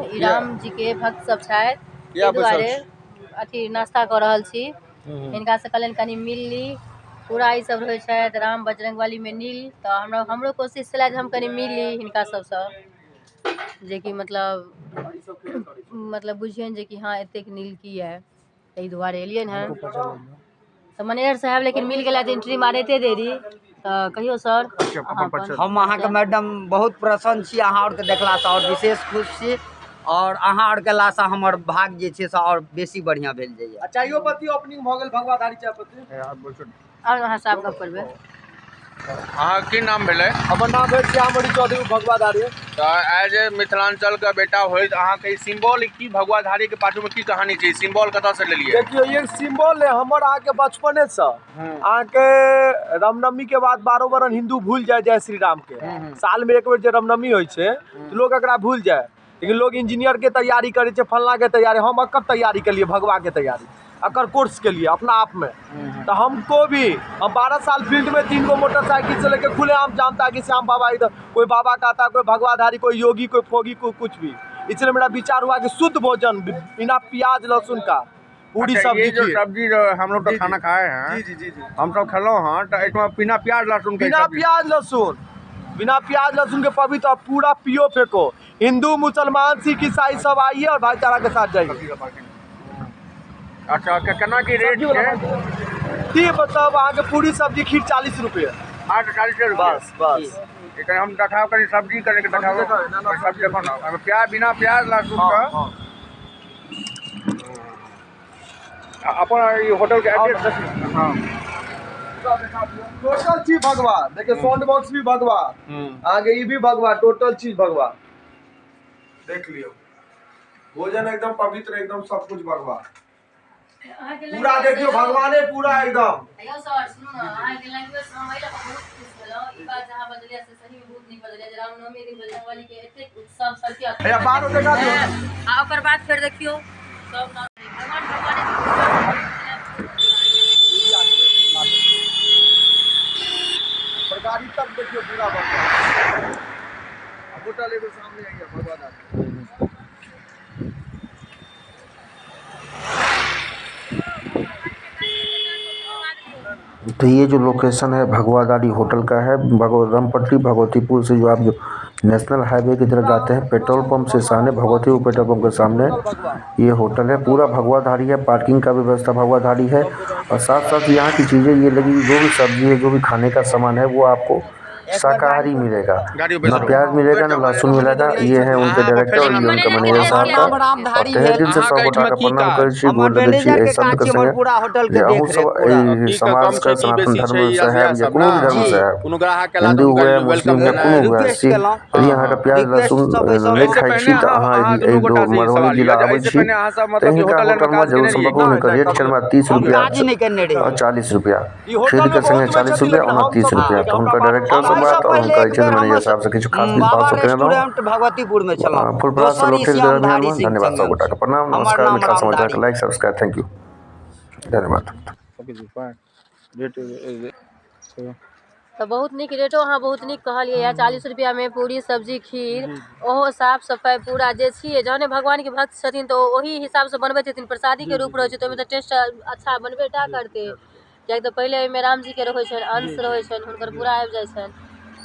ई राम जी के भक्त सब छथि, किया ताहि बैसल दुआरे छी? अथी नाश्ता कऽ रहल छी। हिनका से कहलियनि कनि मिल ली। पूरा ई सब रहै छथि राम बजरंगबली में नील, तऽ हमरा हमरो कोशिश छलै जे हम कनि मिल ली हिनका सबसँ, जेकि मतलब मतलब बुझियनि जे कि हँ एतेक नील किया, ताहि दुआरे एलियनि हेँ। तऽ मैनेजर साहेब लेकिन मिल गेलथि एंट्री मारिते देरी। तऽ कहियौ सर, अहाँ अपन। हम अहाँके मैडम बहुत प्रसन्न छी, अहाँ आओरके देखलासँ आओर विशेष खुश छी, आओर अहाँ आओरके अयलासँ हमर भाग जे छै से आओर बेसी बढ़िआँ भेल जाइए। आ चाइयो पत्ती ओपनिंग भऽ गेल भगवाधारी चाय पत्ती। आओर अहाँ साफ गप करबै। अहाँके की नाम भेलै? हमर नाम भेल श्यामणि चौधरी भगवाधारी। तऽ एज ए मिथिलांचल के बेटा होइत अहाँके ई सिम्बल की भगवाधारी के पाछू में की कहानी छै? सिम्बल कतऽ से लेलियै? देखियौ, ये सिम्बल है हमर अहाँके बचपने से। अहाँके रामनवमी के बाद 12 बरन हिंदू भूल जाए जय श्री राम के। साल में एक बेर जे रामनवमी होइ छै तऽ लोग एकरा भूल जाए, लेकिन लोग इंजीनियर के तैयारी करै छै, फल्लाँ के तैयारी। हम एकर तैयारी केलियै, भगवा के तैयारी, एकर कोर्स के लिए अपना आप में। तो हमको भी हम 12 साल फील्ड में 3 गो मोटरसाइकिल से लेके खुलेआम जानता कि श्याम बाबा इधर कोई बाबा का आता, कोई भगवाधारी, कोई योगी, कोई फोगी, कोई कुछ भी। इसलिए मेरा विचार हुआ कि शुद्ध भोजन बिना प्याज लहसुन का पूरी अच्छा, सब्जी ये जो की। सब्जी जो हम लोग तो जी, खाना जी। खाए हैं, जी, जी, जी, जी। हम सब खेलो हैं, तो इसमें बिना प्याज लहसुन के बिना सब्जी। प्याज लहसुन, बिना प्याज लहसुन के पवित्र और पूरा पियो फेंको। हिंदू मुसलमान सिख ईसाई सब आइए और भाईचारा के साथ जाइए। अच्छा, केना की रेट छै? की बताब, अहाँके पूरी सब्जी खीर 40 रुपये। आठ 40 रुपये। बस बस। कनि हम देखाउ, कनि सब्जी कनि देखाउ। देखो, ना, ना, सब्जी देखो ना, ओहिमे प्याज, बिना प्याज लहसुन हाँ, के। हाँ। अपन ई होटल के एड्रेस? हाँ। टोटल चीज भगवा। देखिए, साउंड बॉक्स भी भगवा, आगे ई भी भगवा, टोटल चीज भगवा। देख लियो, भोजन एकदम पवित्र, एकदम सब कुछ भगवा। पूरा देखियो भगवाने पूरा एकदम। यौ सर, सुनू ने, अहाँके लैंग्वेज हम एहि लऽ कऽ बहुत खुश भेलहुँ। ई बात जहाँ बजलियै से सही में बहुत नीक बजलियै जे रामनवमी दिन बजरंगबली के एतेक उत्सव सबके हैया बाहरो देखा दियौ। आ ओकर बाद फेर देखियौ सब भगवान भगवाने। गाड़ी तक देखियो पूरा भगवा। होटल एगो सामने आई है भगवा। तो ये जो लोकेशन है भगवाधारी होटल का है, रामपट्टी भगवतीपुर से जो आप जो नेशनल हाईवे की तरफ जाते हैं, पेट्रोल पंप से सामने, भगवतीपुर पेट्रोल पंप के सामने ये होटल है। पूरा भगवाधारी है, पार्किंग का व्यवस्था भगवाधारी है, और साथ साथ यहाँ की चीज़ें ये लगी, जो भी सब्जी है, जो भी खाने का सामान है वो आपको शाकाहारी मिलेगा, ना प्याज मिलेगा ना लहसुन मिलेगा। ये है उनके डायरेक्टर और ये उनका मैनेजर साहब का। और तहे दिल से सब गोटा के प्रणाम करै छी, गोर लगै छी एहि शब्द के संगे जे अहूँ सब एहि समाज के सनातन धर्म से हैब या कोनो भी धर्म से हैब, हिंदू हुए, मुस्लिम हुए, कोनो हुए, सिख, यदि अहाँके प्याज लहसुन नहि खाइ छी तऽ अहाँ यदि एहि मधुबनी जिला आबै छी तऽ हिनका होटलमे जरूर सम्पर्क करू। हिनकर रेट छनि 30 रुपैआ और 40 रुपैआ, खीरके संगे 40 रुपैआ, ओना 30 रुपैआ। तऽ हुनकर डायरेक्टरसँ बात और हुनकर जे छै मैनेजर साहबसँ किछु खास किछु बात सब केने रहौं। भगवतीपुर में छलहुँ। फुलपराससँ दोसर ई लौटैके श्यामधारी दरमियानमे। सिंह धन्यवाद संगे सब गोटाके, प्रणाम, हमर नमस्कार। नाम मिथिला रामधारी। समाचारके लाइक सब्सक्राइब, thank you, धन्यवाद। तऽ बहुत नीक रेटो अहाँ बहुत नीक कहलियै यऽ। 40 रुपैआमे पूरी सब्जी खीर, ओहो साफ सफाइ पूरा जे छियै। जहने भगवानके भक्त छथिन तऽ ओ ओही हिसाबसँ बनबै छथिन, प्रसादीके रूप रहै छै, तऽ ओहिमे तऽ टेस्ट अच्छा बनबे टा करतै, किएकि तऽ पहिले ओहिमे रामजीके रहै छनि अंश, रहै छनि हुनकर पूरा आबि जाइ छनि।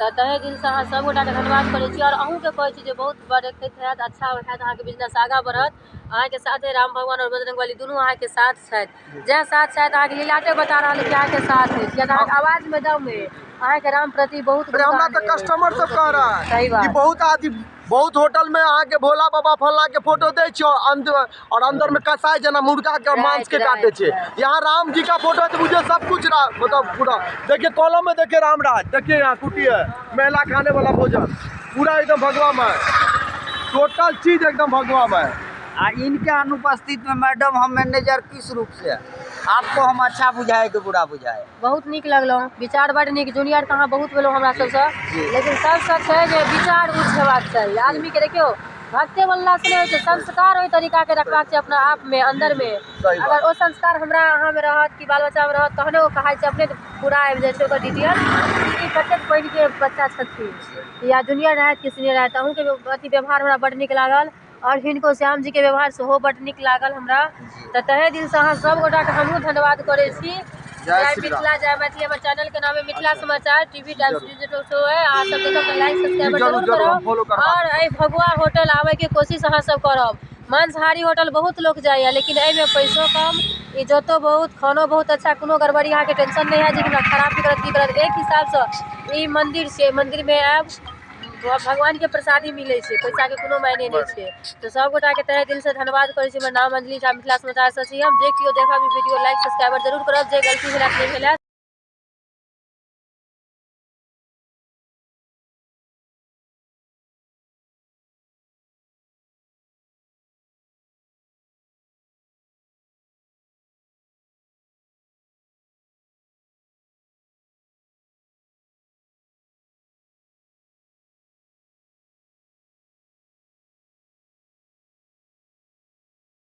तऽ तहे दिलसँ अहाँ सभगोटाके धन्यवाद करै छी आओर अहूँके कहै छी जे बहुत बरकति हैत, अच्छा हैत, अहाँके बिजनेस आगाँ बढ़त। अहाँके साथे राम भगवान आओर बजरंगबली दुनू अहाँके साथ छथि। जएह साथ छथि, अहाँके लीलाटे बता रहल कि अहाँके साथ अछि, किया तऽ अहाँके आवाजमे दम अइ, अहाँके राम प्रति बहुत अरे हमरा गुणगान तऽ अइ। कस्टमर सब कह रहा है सही कि बात। बहुत आदमी बहुत होटल में अहाँके भोला बाबा फल्ला के फोटो दै छै और अंदर और अंदर में कसाई जना मुर्गा के मांस के काटे छै। यहाँ राम जी का फोटो है तो मुझे सब कुछ मतलब पूरा देखिए, कॉलम में देखिए रामराज, देखिए यहाँ कुटी है, महिला खाने वाला भोजन पूरा एकदम भगवा में, टोटल चीज एकदम भगवा में। आ इनके अनुपस्थित में मैडम हम मैनेजर किस रूप से आपको हम अच्छा बुझाए कि बुरा बुझाए? बहुत नीक लगलहुँ, विचार बड नीक। जूनियर तऽ अहाँ बहुत भेलहुँ हमरा सबसँ, लेकिन सबसँ छै जे विचार उच्च हेबाक चाही आदमीके। देखियौ, भक्ते बनलासँ नहि होइ छै, संस्कार ओहि तरीकाके रखबाक छै अपना आपमे, अन्दरमे। अगर ओ संस्कार हमरा अहाँमे रहत कि बाल बच्चामे रहत, तहने ओ कहाइ छै, अपने पूरा आबि जाइ छै ओकर डिटेल कि कतेक पढ़िके बच्चा छथिन या जूनियर रहथि कि सीनियर रहथि। अहूँके अथी व्यवहार हमरा बड्ड नीक लागल। आओर हिनको श्याम जीके व्यवहार सेहो बड्ड नीक लागल हमरा। तऽ तहे दिलसँ अहाँ सब गोटाके हमहूँ धन्यवाद करै छी। जय जय श्री राम। मिथिला, जय मैथिली। हमर चैनल के नाम है मिथिला समाचार टीवी टाइम्स डिजिटल शो है। अहाँ सब देखब तऽ लाइक सब्सक्राइब जी, जरूर, जरूर जरूर, हम करब follow करबा और एहि भगवा होटल आबैके कोशिश अहाँ सब करब। मांसाहारी होटल बहुत लोक जाइए, लेकिन एहिमे पैसो कम, इज्जतो बहुत, खानो बहुत अच्छा, कोनो गड़बड़ी अहाँके टेंशन नहि हैत जे हमरा खराब की करत की करत। एक हिसाबसँ ई मन्दिर छै, मन्दिरमे आयब भगवानके प्रसादी मिलै छै, पैसाके कोनो मायने नहि छै। तऽ सभगोटाके तहे दिलसँ धन्यवाद करै छी। हमर नाम अंजलि झा, मिथिला समाचारसँ छी हम। जे केओ देखब ई वीडियो लाइक सब्सक्राइबर जरूर करब। जे गलती भेल हैत नहि भेल हैत।